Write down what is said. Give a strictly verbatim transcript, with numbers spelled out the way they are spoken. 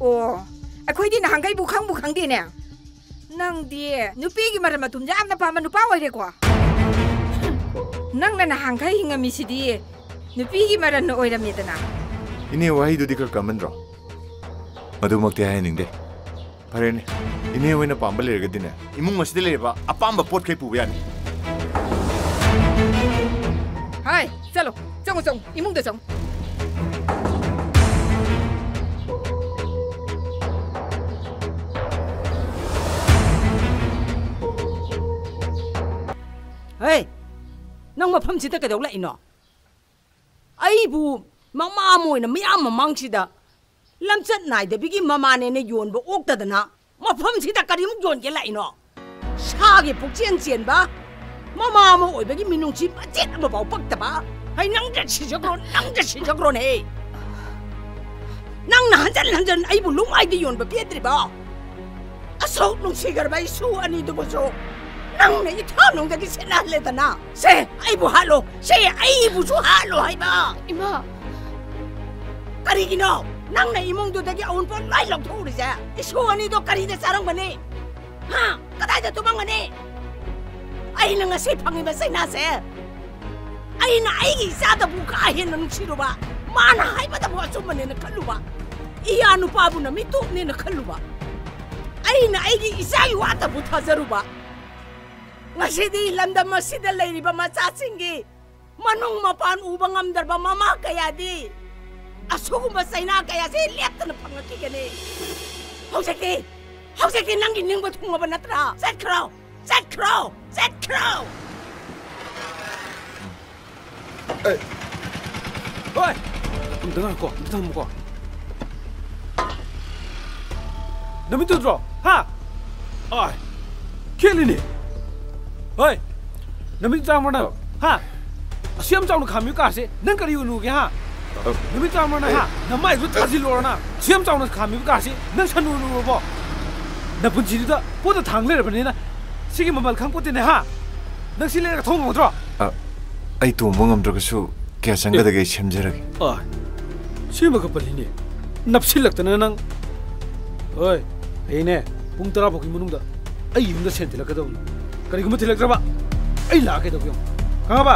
ꯑꯣ, ꯑꯩꯈꯣꯏꯗꯤ ꯅꯍꯥꯟꯈꯩꯕꯨ ꯈꯪꯕꯨ ꯈꯪꯗꯦꯅꯦ꯫ ꯅꯪꯗꯤ ꯅꯨꯄꯤꯒꯤ ꯃꯔꯟ ꯃꯊꯨꯝ ꯌꯥꯝꯅ ꯄꯥꯝꯕ ꯅꯨꯄꯥ ꯑꯣꯏꯔꯦꯀꯣ꯫ ꯅꯪꯅ ꯅꯍꯥꯟꯈꯩ ꯍꯤꯡꯉꯝꯃꯤꯁꯤꯗꯤ ꯅꯨꯄꯤꯒꯤ ꯃꯔꯟꯅ ꯑꯣꯏꯔꯝꯃꯦꯗꯅ꯫ ꯏꯅꯦ, ꯋꯥꯍꯩꯗꯨꯗꯤ ꯈꯔ ꯀꯟꯃꯟꯗ꯭ꯔꯣ? ꯃꯗꯨꯃꯛꯇꯤ ꯍꯥꯏꯍꯟꯅꯤꯡꯗꯦ꯫ ꯐꯔꯦꯅꯦ, ꯏꯅꯦ ꯍꯣꯏꯅ ꯄꯥꯝꯕ ꯂꯩꯔꯒꯗꯤꯅꯦ, ꯏꯃꯨꯡ ꯑꯁꯤꯗ ꯂꯩꯔꯤꯕ ꯑꯄꯥꯝꯕ ꯄꯣꯠꯈꯩ ꯄꯨꯕ ꯌꯥꯅꯤ꯫ ꯍꯥꯏ, ꯆꯠꯂꯣ, ꯆꯪꯉꯣ, ꯆꯪꯉꯣ, ꯏꯃꯨꯡꯗ ꯆꯪꯉꯣ꯫ ꯍꯦ, ꯅꯪ ꯃꯐꯝꯁꯤꯗ ꯀꯩꯗꯧ ꯂꯥꯛꯏꯅꯣ? ꯑꯩꯕꯨ ꯃꯃꯥ ꯑꯃ ꯑꯣꯏꯅ ꯃꯤꯌꯥꯝ ꯃꯃꯥꯡꯁꯤꯗ ꯂꯝꯆꯠ ꯅꯥꯏꯗꯕꯤꯒꯤ ꯃꯃꯥꯅꯦꯅ ꯌꯣꯟꯕ ꯑꯣꯛꯇꯗꯅ ꯃꯐꯝꯁꯤꯗ ꯀꯔꯤꯃꯨꯛ ꯌꯣꯟꯒꯦ ꯂꯥꯛꯏꯅꯣ? ꯁꯥꯒꯤ ꯄꯨꯛꯆꯦꯟ ꯆꯦꯟꯕ ꯃꯃꯥ ꯑꯃ ꯑꯣꯏꯕꯒꯤ ꯃꯤꯅꯨꯡꯁꯤ ꯃꯆꯦꯠ ꯑꯃꯐꯥꯎ ꯄꯛꯇꯕ꯫ ꯍꯩ, ꯅꯪꯗ ꯁꯤꯖꯈ꯭ꯔꯣ, ꯅꯪꯗ ꯁꯤꯖꯈ꯭ꯔꯣꯅꯦ꯫ ꯅꯪꯅ ꯍꯟꯖꯟ ꯍꯟꯖꯟ ꯑꯩꯕꯨ ꯂꯨꯡꯃꯥꯏꯗ ꯌꯣꯟꯕ ꯄꯦꯟꯗ꯭ꯔꯤꯕꯣ? ꯑꯁꯨꯛ ꯅꯨꯡꯁꯤꯈ꯭ꯔꯕ ꯏꯁꯨ ꯑꯅꯤꯗꯨꯕꯨꯁꯨ ꯅꯪꯅ ꯏꯊꯥꯅꯨꯡꯗꯒꯤ ꯁꯤꯠꯅꯍꯜꯂꯦꯗꯅ꯫ ꯁꯦ, ꯑꯩꯕꯨ ꯍꯥꯠꯂꯣ꯫ ꯁꯦ, ꯑꯩꯕꯨꯁꯨ ꯍꯥꯠꯂꯣ ꯍꯥꯏꯕ꯫ ꯏꯃꯥ! ꯀꯔꯤꯒꯤꯅꯣ ꯅꯪꯅ ꯏꯃꯨꯡꯗꯨꯗꯒꯤ ꯑꯎꯟꯄꯣꯠ ꯂꯣꯏ ꯂꯧꯊꯣꯛꯎꯔꯤꯁꯦ? ꯏꯁꯨ ꯑꯅꯤꯗꯣ ꯀꯔꯤꯗ ꯆꯥꯔꯝꯒꯅꯤ? ꯍꯥ? ꯀꯗꯥꯏꯗ ꯇꯨꯝꯃꯝꯒꯅꯤ? ꯑꯩꯅ ꯉꯁꯤ ꯐꯪꯉꯤꯕ ꯆꯩꯅꯥꯁꯦ, ꯑꯩꯅ ꯑꯩꯒꯤ ꯏꯆꯥꯗꯕꯨ ꯀꯥ ꯍꯦꯟꯅ ꯅꯨꯡꯁꯤꯔꯨꯕ, ꯃꯥꯅ ꯍꯥꯏꯕꯗꯕꯨ ꯑꯆꯨꯝꯕꯅꯦꯅ ꯈꯜꯂꯨꯕ, ꯏꯌꯥ ꯅꯨꯄꯥꯕꯨ ꯅꯃꯤꯠꯇꯣꯞꯅꯦꯅ ꯈꯜꯂꯨꯕ, ꯑꯩꯅ ꯑꯩꯒꯤ ꯏꯆꯥꯒꯤ ꯋꯥꯇꯕꯨ ꯊꯥꯖꯔꯨꯕ, ꯉꯁꯤꯗꯤ ꯂꯝꯗꯝ ꯑꯁꯤꯗ ꯂꯩꯔꯤꯕ ꯃꯆꯥꯁꯤꯡꯒꯤ ꯃꯅꯨꯡ ꯃꯄꯥꯟ ꯎꯕ ꯉꯝꯗ꯭ꯔꯕ ꯃꯃꯥ ꯀꯌꯥꯗꯤ ꯑꯁꯤꯒꯨꯝꯕ ꯆꯩꯅꯥ ꯀꯌꯥꯁꯦ ꯂꯦꯞꯇꯅ ꯐꯪꯉꯛꯈꯤꯒꯅꯤ꯫ ꯍꯧꯖꯤꯛꯇꯤ, ꯍꯧꯖꯤꯛꯇꯤ ꯅꯪꯒꯤ ꯅꯤꯡꯕ ꯊꯨꯡꯉꯕ ꯅꯠꯇ꯭ꯔꯥ? ꯆꯠꯈ꯭ꯔꯣ, ꯆꯠꯈ꯭ꯔꯣ, ꯆꯠꯈ꯭ꯔꯣ꯫ ꯑꯦ꯫ ꯍꯣꯏ! ꯑꯝꯇ ꯉꯥꯏꯈꯣ, ꯑꯝꯇ ꯊꯝꯃꯨꯀꯣ꯫ ꯅꯨꯃꯤꯠꯇꯨꯗ꯭ꯔꯣ? ꯍꯥ? ꯑꯥꯏ, ꯈꯦꯠꯂꯤꯅꯦ꯫ ꯍꯣꯏ! ꯅꯨꯃꯤꯠ ꯆꯥꯝꯃꯅ, ꯍꯥ? ꯑꯁꯤ ꯌꯥꯝ ꯆꯥꯎꯅ ꯈꯥꯝꯃꯤꯕ ꯀꯥꯔꯁꯦ ꯅꯪ ꯀꯔꯤ ꯎꯅꯨꯒꯦ, ꯍꯥ? ꯅꯨꯃꯤꯠ ꯆꯥꯝꯃꯅ, ꯍꯥ? ꯅꯃꯥꯏꯗꯨ ꯊꯥꯖꯤꯜꯂꯣꯔꯅ? ꯑꯁꯤ ꯌꯥꯝ ꯆꯥꯎꯅ ꯈꯥꯝꯃꯤꯕ ꯀꯥꯔꯁꯦ ꯅꯪ ꯁꯟ ꯎꯅꯨꯔꯕꯣ? ꯅꯄꯨꯟꯁꯤꯗꯨꯗ ꯄꯣꯠꯇ ꯊꯥꯡ ꯂꯩꯔꯕꯅꯤꯅ ꯁꯤꯒꯤ ꯃꯃꯜ ꯈꯪꯄꯣꯠꯇꯦꯅꯦ, ꯍꯥ? ꯅꯪ ꯁꯤ ꯂꯩꯔꯒ ꯊꯧ ꯉꯝꯒꯗ꯭ꯔꯣ? ꯑ, ꯑꯩ ꯇꯣꯡꯕ ꯉꯝꯗ꯭ꯔꯒꯁꯨ ꯀꯌꯥ ꯆꯪꯒꯗꯒꯦ ꯑꯩ ꯁꯦꯝꯖꯔꯒꯦ꯫ ꯑ, ꯁꯦꯝꯕꯒ ꯄꯜꯂꯤꯅꯦ꯫ ꯅꯞꯁꯤꯜꯂꯛꯇꯅ ꯅꯪ ꯍꯣꯏ, ꯍꯌꯦꯡꯅꯦ, ꯄꯨꯡ ꯇꯔꯥ ꯐꯥꯎꯒꯤ ꯃꯅꯨꯡꯗ ꯑꯩ ꯌꯨꯝꯗ ꯁꯦꯟ ꯊꯤꯜꯂꯛꯀꯗꯕꯅꯤ꯫ ꯀꯔꯤꯒꯨꯝꯕ ꯊꯤꯜꯂꯛꯇ꯭ꯔꯕ, ꯑꯩ ꯂꯥꯛꯑꯒ ꯀꯩꯗꯧꯒꯦ ꯌꯦꯡꯉꯨ꯫ ꯈꯪꯉꯕ?